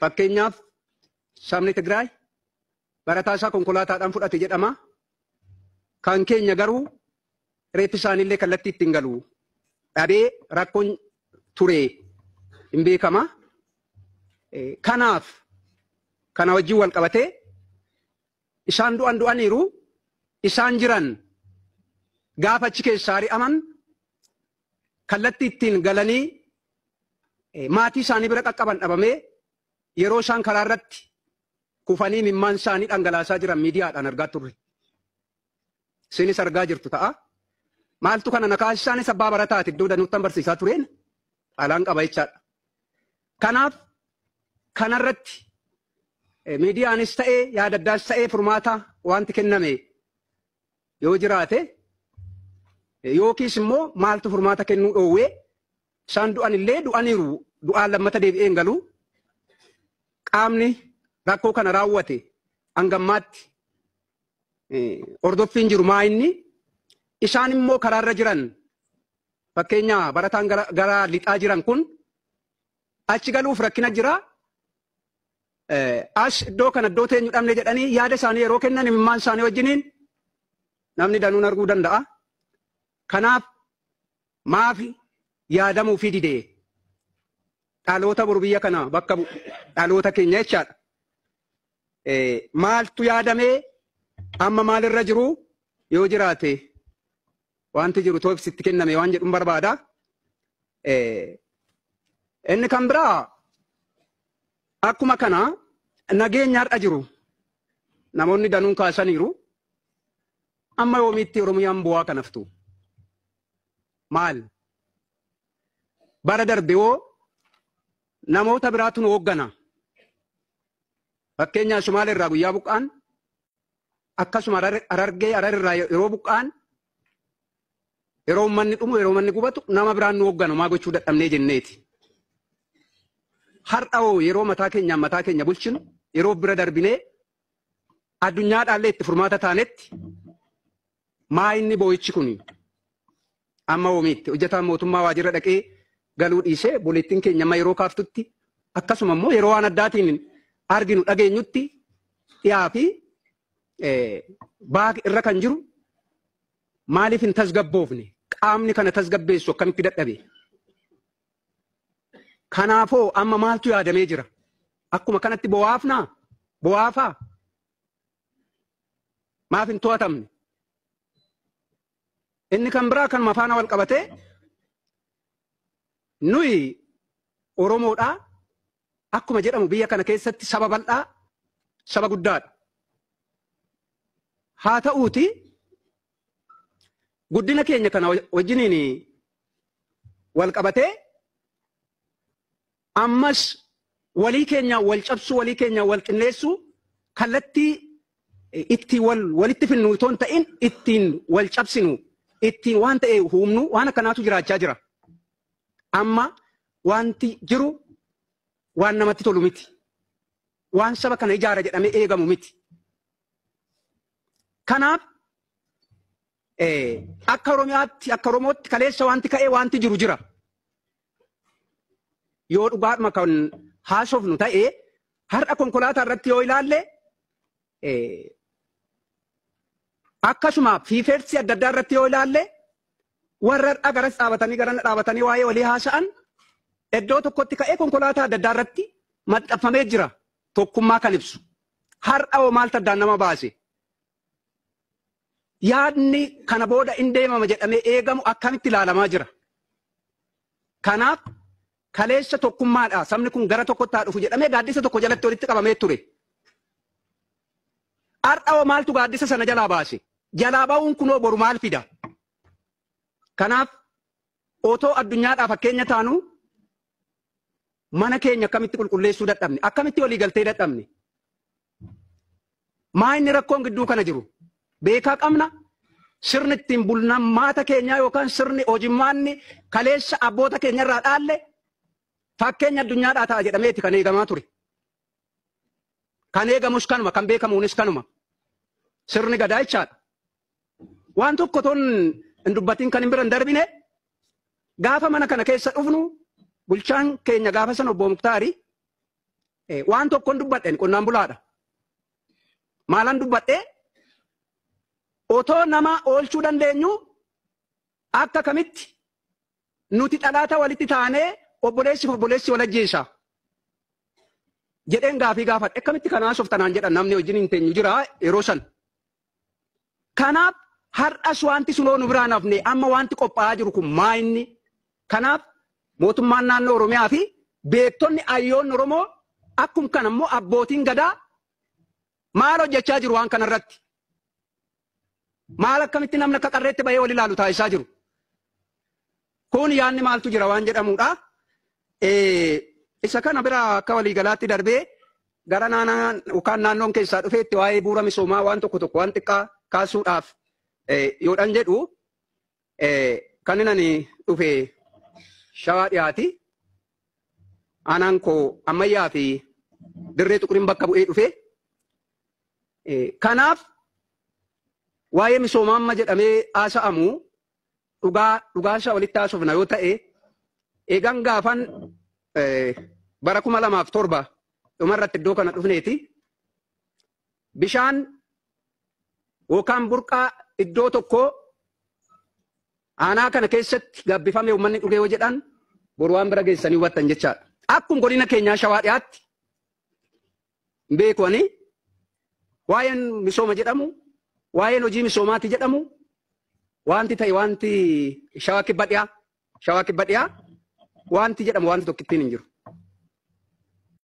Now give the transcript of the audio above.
Fakkeenyaaf sabni Tigraay barataa isaa konkolaataadhaan fudhate jedhama. Kan keenya garuu reeffi isaaniillee kallattii ittiin galu dhabee rakkoon ture hin beekama. Kanaaf kana wajjin wal qabatee isaan du'an du'aniiru, isaan jiran gaafa achi keessaa ari'aman kallattii ittiin galanii maatii isaanii bira qaqqaban dhabamee yeroo isaan karaa irratti kufanii mimmaan isaanii dhangalaasaa jiran miidiyaadhaan argaa turre. Isinis argaa jirtu ta'a. Maaltu kana na kaasisaanis abbaa barataati iddoo danuuttan barsiisaa tureen alaan qaba jechaadha. Kanaaf kanarratti miidiyaanis ta'ee yaada addaas ta'ee furmaata wanti kenname yoo jiraate yookiis immoo maaltu furmaata kennuu dhoowwee isaan du'an illee du'aniiru, du'aan lammata deebi'ee hin galu. Qaamni rakkoo kana raawwate hangammaatti hordoffiin jiru maa inni isaan immoo karaarra jiran fakkeenya barataan gara lixaa jiran kun achi galuuf rakkina jira. As iddoo kana iddoo teenyu dhabne jedhanii yaada isaanii yeroo kennan imimmaan isaanii wajjiniin namni danuun arguu danda'a. Kanaaf maaf yaadamuu fi didee dhaloota boru biyya kana bakka bu'u dhaloota keenya jechaadha. Maaltu yaadamee amma maalirra jiru yoo jiraate wanti jiru toofsitti kenname waan jedhuun barbaada. Inni kan biraa akkuma kana nageenya har'a jiru namoonni danuun kaasaniiru. Amma yoomiitti Oromiyaan bu'aa kanaftu? Maal? Bara darbe hoo namoota biraatu nu hooggana. Fakkeenyaaf Sumaalee irraa guyyaa buqqaan, akkasuma Harargee Harar irraa yeroo buqqaan, yeroo uummanni dhumu yeroo uummanni gubatu nama biraan nu hoogganu maa gochuu dadhabnee jenneeti. Har'a hoo yeroo mataa keenyaan mataa keenya bulchinu yeroo bira darbinee addunyaadhaallee itti furmaata taanetti maa inni boo'ichi kuni amma oomiitti hojjetaan mootummaa waajjira dhaqee galuu dhiisee buleettiin keenya amma yeroo kaaftutti akkasuma immoo yeroo waan addaatiin arginu dhageenyutti dhiyaa fi baak irra kan jiru maaliif hin tasgabboofne? Qaamni kana tasgabbeessu akkamitti dadhabe? Kanaafoo amma maaltu yaadamee jira? Akkuma kanatti bo'aafnaa? Bo'aafaa? Maaf hin to'atamne? Inni kan biraa kanuma faana wal qabatee nuyi Oromoodhaa akkuma jedhamu biyya kana keessatti saba bal'aa saba guddaadha. Haa ta'uuti guddina keenya kana wajjiniin wal qabatee ammas walii keenya wal cabsuu walii keenya wal qinneessuu kallattii itti walitti finnu otoo hin ta'in ittiin wal cabsinu ittiin waan ta'e humnu waan akkanaatu jiraachaa jira. Amma wanti jiru waan namatti tolu miti. Waan saba kana ijaara jedhamee eegamu miti. Kanaaf akka Oromiyaatti akka Oromootti kaleessa wanti ka'ee wanti jiru jira. Yoo dhugaadhuma kan haasofnu ta'ee har'a konkolaataa irratti yoo ilaalle akkasuma fiifeersi adda addaa irratti yoo ilaalle warra har'a garas dhaabatanii garana dhaabatanii waa'ee walii haasa'an iddoo tokkotti ka'ee konkolaataa adda addaa irratti maxxanfamee jira tokkummaa kan ibsu. Har'a hoo maaltu addaan nama baase? Yaadni kana booda in deemama jedhamee eegamu akkamitti ilaalamaa jira? Kanaaf kaleessa tokkummaadha sabni kun gara tokkotti haa dhufu jedhamee gaaddisa tokko jalatti walitti qabamee ture. Har'a hoo maaltu gaaddisa sana jalaa baase? Jalaa ba'uun kunoo boru maal fida? Kanaaf otoo addunyaadhaa fakkeenya taanu mana keenya akkamitti qulqulleessuu dadhabne? Akkamitti walii galtee dadhabne? Maa inni rakkoon gidduu kana jiru? Beekaa qabna. Sirni ittiin bulmaata keenyaa yookaan sirni hojimmaanni kaleessa abboota keenyarraa dhaalle fakkeenya addunyaadhaa ta'a jedhameeti kan eegamaa ture. Kan eegamus kanuma, kan beekamuunis kanuma. Sirni gadaa jechaadha. Waan tokko toon hin dubbatiin kan hin bira hin darbine gaafa mana kana keessa dhufnu bulchaan keenya gaafa sana obbo Muktaari Waan tokkoon dubbadheen qonnaan bulaadha. Maalan dubbadhee otoo nama oolchuu dandeenyu akka kamitti nuti dhalaata walitti taanee obboleessi obboleessi wal ajjeesa. Jedheen gaafii gaafadhe akkamitti kanaa softanaan jedhan namni wajjin hin teenyu jira yeroo san. Kanaaf har'as wanti sunoo nu biraan hafne amma wanti qophaa'aa jiru kun maa inni? Kanaaf mootummaan naannoo Oromiyaa fi beektonni ayyoon Oromoo akkum kana immoo abbootiin gadaa maal hojjechaa jiru waan kanarratti? Maal akkamitti namni akka qarreetti bahee wal ilaalu taasisaa jiru? Kun yaadni maaltu jira waan jedhamudha. Isa kana bira akka waliigalaatti darbee gara naannoo yookaan naannoon keessaa dhufeetti waa'ee bu'uura misoomaa waan tokko tokko waan xiqqaa kaasuudhaaf yoodhan jedhu kan inni dhufe Shawaa dhiyaati. Aanaan koo ammayyaa fi dirree xuquriin bakka bu'ee dhufe. Kanaaf waa'ee misoomaa amma jedhamee haasa'amu dhugaa isaa walitti haasofna yoo ta'e eegan gaafan bara 2007 dhumarratti iddoo kana dhufneeti. Bishaan yookaan burqaa iddoo tokkoo aanaa kana keessatti gabbifame uummanni dhugee yoo jedhan boru waan bira geessanii hubattan jechaadha. Akkuma godina keenyaa Shawaa dhiyaatti beeku ani waa'een misooma jedhamu waa'een hojii misoomaati jedhamu wanti ta'e wanti Shawaa kibba dhiyaa wanti jedhamu wanti tokkittiin hin jiru.